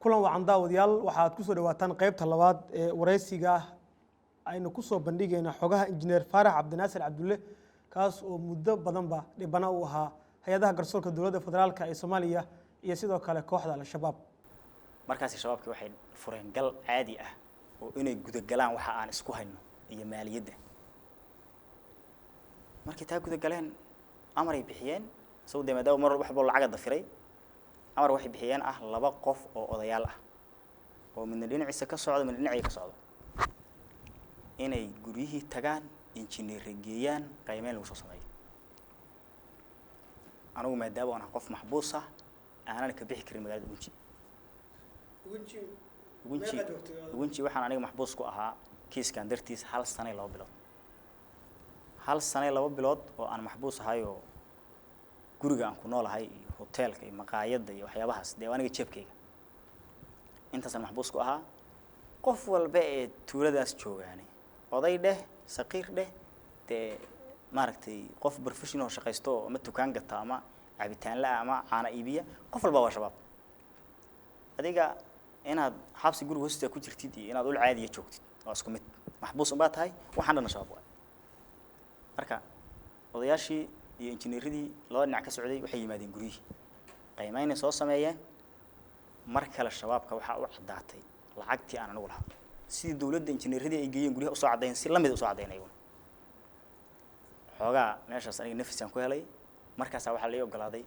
Kulan wacan, daawadayaal. Waxaad kusoo dhawaataan qaybta labaad ee waraysiga aynu kusoo bandhigayna xogaha Injineer Faarax Cabdinaasir Cabdulle, kaas oo muddo badanba dhibana u ahaa hay-adaha garsoorka Dowladda Federaalka ee Soomaaliya iyo sidoo kale kooxda Al-Shabaab. Markaasi Shabaabkii waxay fureen gal caadi ah oo inay gudagalaan waxa aan isku hayno iyo maaliyadda. Markay taa gudagaleen, amaray bixiyeen. Isagu dee maadaama mar waxba lacaga dafiray, amar waxay bixiyeen ah laba qof oo odayaal ah oo midna dhinaciisa ka socdo, midna dhinacii ka socdo, inay guryihii tagaan, injineere geeyaan, qiimeyn lagu soo sameeyo. Anigu maadaama aan ahay qof maxbuus ah, aanan ka bixi karin magaalada Ugunji. Ugunji, Ugunji waxaan aniga maxbuus ku ahaa kiiskan dartiis hal sano iyo 2 bilood. Hal sano iyo 2 bilood oo aan maxbuus ahayoo guriga aan ku noolahay iyo hoteelka iyo maqaayadda iyo waxyaabahaas dee aniga jeebkayga intaasaan maxbuus ku ahaa. Qof walba ee tuuladaas joogaani, oday dheh, saqiir dheh, dee maaragtay qof professional shaqaysto oo ama dukaan gata ama cabitaanla ah ama caana iibiya, qof walba waa Shabaab. Adiga inaad xabsi guriga hoostiisa ku jirtid iyo inaad ul caadiya joogtid waa isku mid, maxbuus unbaa tahay, waxaan dhanna Shabaab waay. Marka odayaashii iyo injineeradii labada dhinac ka socday waxay yimaadeen guryihii, qiimeynay soo sameeyeen. Mar kale Shabaabka waxaa u caddaatay lacagtii aan anigu lahaa. Sidii dowladda injineeradii ay geeyeen guryaha usoo caddayn, si lamid usoo caddayn ayaguna. Xoogaa meeshaas aniga nafisaan ku helay. Markaasaa waxaa lai ogolaaday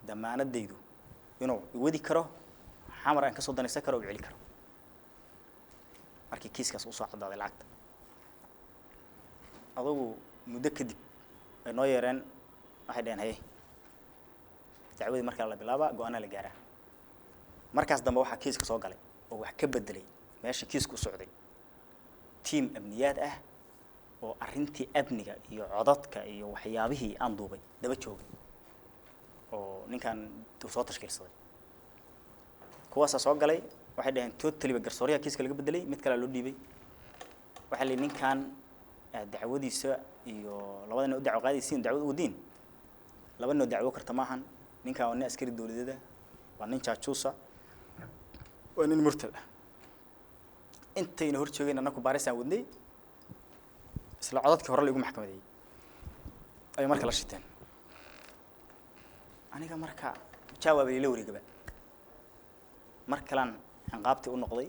damaanadaydu inuu iwadi karo Xamar, aan kasoo danaysan karo oo celi karo markii kiiskaas usoo caddaaday lacagta. Adugu muddo kadib ay noo yeereen, waxay dhaheen, "Haye, dacwadii markaa la bilaabaa, go-aanaa la gaaraa." Markaas dambe waxaa kiiska soo galay oo wax ka bedelay meesha kiisku u socday tiam amniyaad ah oo arrintii amniga iyo codadka iyo waxyaabihii aan duubay daba joogay oo ninkan uu soo tashkiilsaday. Kuwaasaa soo galay. Waxay dhaheen totally ba garsooryaha kiiska laga bedelay, mid kalea loo dhiibay. Waxaa la yidhi, ninkan dacwadiisa iyo labada nin u dacwo qaadaysiin, dacwad u wadiin, laba nin oo dacwo karta maahan. Ninkan waa nin askari dowladeeda, waa nin jaajuusa, waa nin murtad ah. Intayna hor joogeen annaku baarisaan wadnay, isla codadkii hore la igu maxkamadeeyey ay marka la shiteen. Aniga marka jawaab ila wareegaba. Mar kalaan ciqaabtii u noqday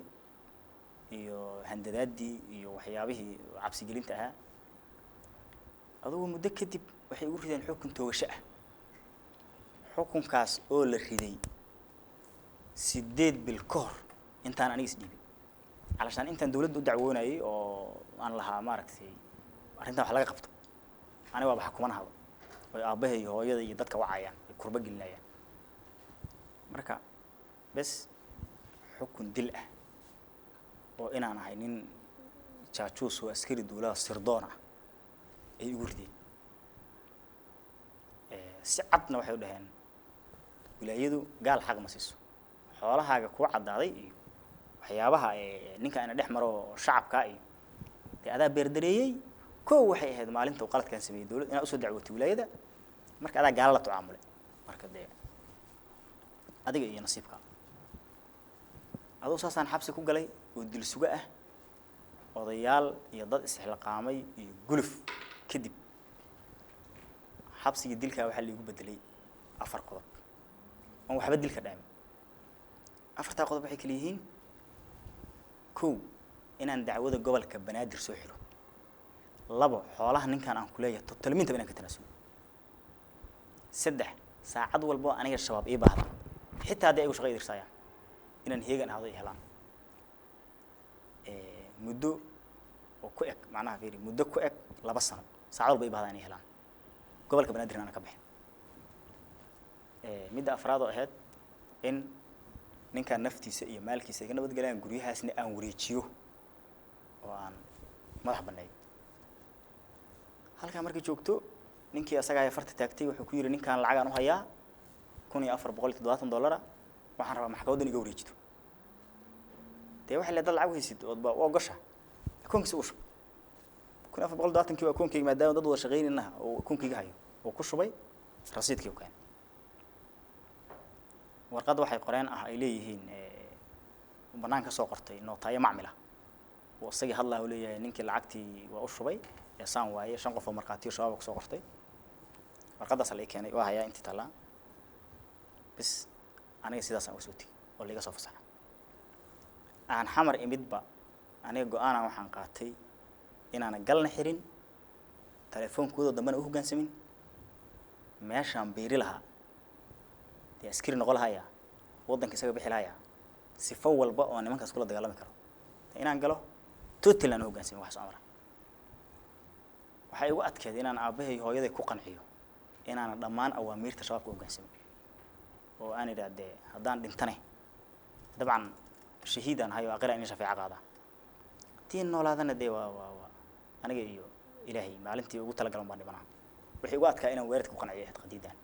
iyo handadaadii iyo waxyaabihii cabsigelinta ahaa. Adugu muddo kadib waxay igu rideen xukun toogasho ah, xukunkaas oo la riday 8 bil ka hor intaan aniga is dhiibin, calashaan intaan dawladda u dacwoonayay oo aan lahaa maaragtay arrintan wax laga qabto. Aniga waaba xukumanahaba oy aabbahay iyo hooyada iyo dadka wacayaan, ay kurba gelinayaan. Marka bes xukun dil ah oo inaan ahay nin jaajuus oo askari dowlada sirdoon ah ay igu rideen. Si cadna waxay u dhaheen, wilaayadu gaal xaq ma siiso, xoolahaaga kuu caddaaday iyo waxyaabaha ninka ina dhex maro shacabkaa iyo dee adaa beerdareeyey. Kow waxay ahayd maalinta uu qaladkan sameeyey dowlad inaad usoo dacwootay wilaayada. Marka adaa gaala la tucaamulay, marka dee adiga iyo nasiibka. Aduu saasaan xabsi ku galay oo dil sugo ah. Odayaal iyo dad isxilqaamay iyo guluf kadib, xabsigii dilkaa waxaa laigu bedelay afar qodob oon waxba dilka dhaamin. Afartaa qodob waxay kala yihiin: kow, inaan dacwada gobolka Banaadir soo xiro; labo, xoolaha ninkan aan kuleeyahay totalmintaba inaan ka tanaasulo; saddex, saacad walbo aniga Shabaab ii baahda, xitaa haddii ayagu shaqa idirsaayaan, inaan heegan ahdo ay helaan muddo oo ku eg, macnaha fiiri, muddo ku eg 2 sano, saacad walba ii baahda inay helaan, gobolka Banaadirna aanan ka bixin. Midda afraad oo ahayd in ninkan naftiisa iyo maalkiisa ay ka nabadgelayaan, guryahaasna aan wareejiyo oo aan madax banneeyo. Halkaa markay joogto, ninkii asaga ayaa farta taagtay. Wuxuu ku yidhi, "Ninkaan lacagaan u hayaa $1470, waxaan rabaa maxkamaddan iga wareejito." Dee waxay leedahay, lacag haysid oodba u ogosha, akoonkiisa u shub. 1470-kii waa akoonkayga, maadaama dad wada shaqaynaynaha oo akoonkayga hayo oo ku shubay. Rasiidkii u keenay, warqad waxay qoreen ah ay leeyihiin. bannaan ka soo qortay nootaayo macmila oo isagii hadlaa uu leeyahay ninkii lacagtii waa u shubay ee saan waaye, 5 qof oo markhaatiyo shabaab kusoo qortay. Warqaddaas la ii keenay, waa hayaa intii tallaa bis. Aniga sidaasaan uga soo tegey oo laiga soo fasaxa. Aan xamar imidba aniga go-aanan waxaan qaatay inaana galna xirin, telefoonkooda dambena u hoggaansamin, meeshaan biiri lahaa dee askari noqon lahaya, waddanka isaga bixi lahaya, sifo walba oo nimankaas kula dagaalami karo inaan galo, total aan u hoggaansamin wax soo amra. Waxay igu adkeed inaan aabbahay hooyaday ku qanciyo inaana dhammaan awaamiirta shabaabka hoggaansamin, oo aan idhaahdee haddaan dhintane dabcan shahiidaan ahay oo aqira in shafeeco qaadaa, tii noolaadana dee waa aniga iyo ilaahay maalintii ugu talagalan baan dhimanaa. Waxay igu adkaa inaan weerarka ku qanciyo ahayd qadiidaan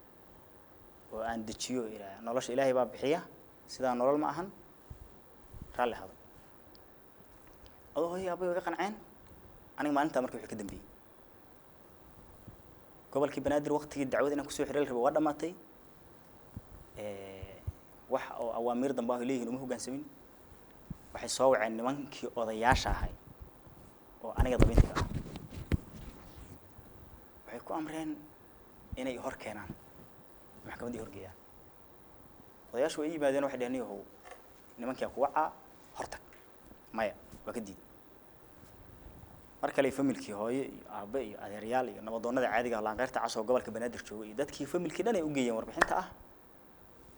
oo aan dejiyo ilaa nolosha ilaahay baa bixiya, sidaa nolol ma ahan, raalli hado. Adoo hooyay aabbahay way ga qanceen. Aniga maalintaa marka wixii ka dambeeyey gobolkii Banaadir waqtigii dacwada inaan kusoo xiray la rabo waa dhamaatay. Wax oo awaamiir dambe ah ay leeyihiin uma hoggaansamin. Waxay soo waceen nimankii odayaasha ahay oo aniga dabintiga ah, waxay ku amreen inay hor keenaan maxkamaddii horgeeyaan. Odayaashu way ii yimaadeen, waxay dheheen niyahow nimankii ku wacaa hortag. Maya, waa ka diiday. Mar kale familkii hooyo iyo aabbe iyo adeeryaal iyo nabadoonnada caadiga ah laanqeyrta cas oo gobolka Banaadir jooga iyo dadkii familkii dhan ay u geeyeen warbixinta ah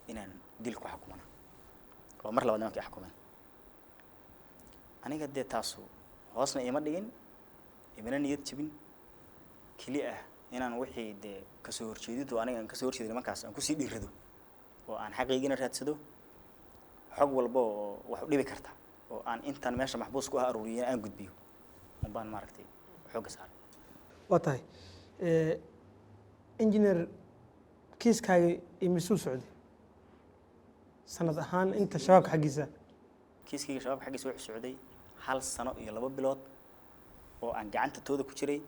inaan dil ku xukumana, oo mar labaad nimankii xukumeen. Aniga dee taasu hoosna iima dhigin, imana niyad jebin, keli ah inaan wixii dee kasoo horjeedidu aniga aan kasoo horjeedo nimankaas aan kusii dhiirado oo aan xaqiigina raadsado, xog walba oo wax u dhibi karta oo aan intaan meesha maxbuus ku ah aruuriyeen aan gudbiyo unbaan maaragtay xoogga saaray. Waa tahay. Engineer, kiiskaaga imisuu socday sanad ahaan inta shabaabka xaggiisa? Kiiskayga shabaabka xaggiisa wuxuu socday 1 sano iyo 2 bilood oo aan gacanta tooda ku jiray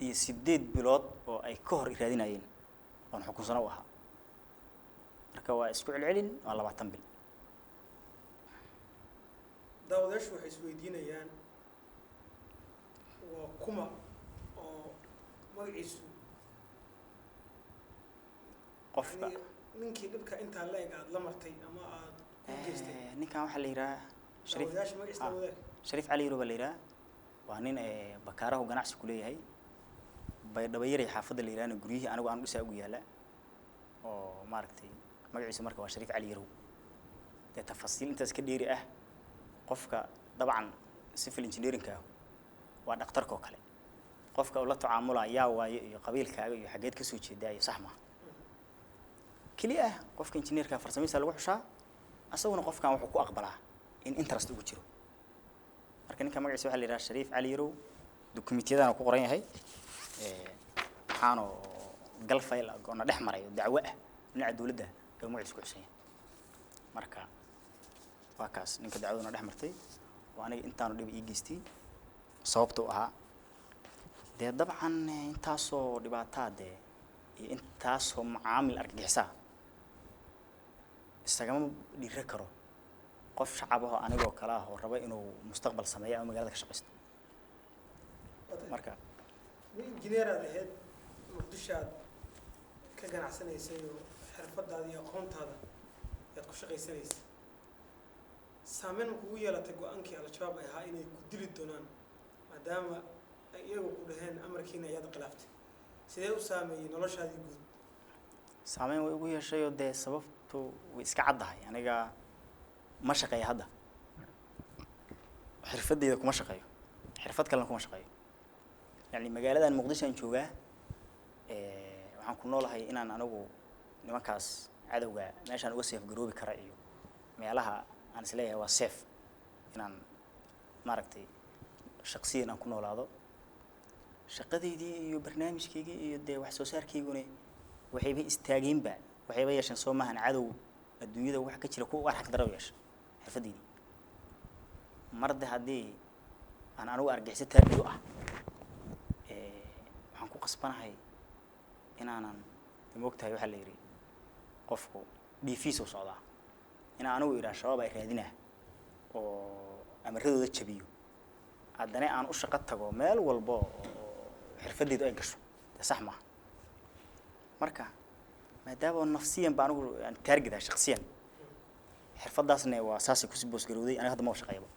iyo 8 bilood oo ay ka hor raadinayeen oon xukunsano u ahaa. Marka waa isku celcelin, waa 20 bil. Daawadayaashu waxay isweydiinayaan waa kuma oo magaciisu qofka ninkii dhibka intaa la eg aada la martay ama aada ku geystay? Ninkan waxaa la yidhaha Shariif. Daawadayaasha magaciisa wadaag. Shariif Cali Yaro baa la yidhaha. Waa nin bakaarahu ganacsi ku leeyahay Baydhabo yaray xaafadda la yidhahna, guryihii anigu aan dhisaa ugu yaala oo maaragtay. Magaciisa marka waa Shariif Cali Yarow. Dee tafasiil intaas ka dheeri ah, qofka dabcan civil engineeringka ah waa dhakhtarka oo kale, qofka uu la tacaamula yaa waaye iyo qabiilkaaga iyo xaggeed ka soo jeedaa iyo sax maaha. Keli ah qofka injineerka farsamadiisa lagu xushaa, asaguna qofkan wuxuu ku aqbalaa in interest ugu jiro. Marka ninka magaciisa waxaa la yidhaha Shariif Cali Yarow, dukumentiyadana ku qoran yahay. Waxaanoo gal fayl ah oo na dhex maray oo dacwo ah dhinaca dowladda ee magaciisa ku xusan yahay. Marka waa kaas ninka dacwaduna dhex martay oo aniga intaanu dhib ii geystay. Sababta u ahaa dee dabcan intaasoo dhibaataa dee iyo intaasoo macaamil argagixisaa isagama dhiiro karo qof shacab ah oo anigoo kale ah oo raba inuu mustaqbal sameeyo ama magaalada ka shaqaysto. Marka nin injineer aad ahayd, Muqdisho aad ka ganacsanaysay oo xirfadaada iyo aqoontaada ayaad ku shaqaysanaysay, saameyn ma kugu yeelatay go-aankii Al-Shabaab ay ahaa inay ku dili doonaan maadaama ay iyagu ku dhaheen amarkiina ayaad khilaaftay? Sidee u saameeyey noloshaadii guud? Saameyn way ugu yeeshayoo dee sababtu way iska caddahay. Aniga ma shaqeeyo hadda, xirfadeyda kuma shaqeeyo, xirfad kalena kuma shaqeeyo. Yani magaaladan Muqdisho aan joogaa, waxaan ku noolahay inaan anigu nimankaas cadowga meeshaan uga safe garoobi kara iyo meelaha aan isleeyahay waa safe inaan maaragtay shaqsiyan aan ku noolaado. Shaqadeydii iyo barnaamijkaygii iyo dee wax soo saarkayguna waxayba istaageenba, waxayba yeesheen soo maahan cadow adduunyada wax ka jira kuwa arxag daro yeesha xirfadeydii. Marde haddii aan anigu argaxiso taarget u ah, waxaan ku qasbanahay inaanan moogtahay. Waxaa la yidhi qofku dhiifiisa u socdaa inaan anigu idhaha shabaab ay raadinaa Oo amaradooda jabiyo, haddana aan u shaqo tago meel walba oo xirfadeydu ay gasho, dee sax maaha. Marka maadaama nafsiyan ba anigu aan target ahay, shaksiyan xirfadaasna waa saasay kusii boosgarowday. Aniga hadda ma shaqeeyaba.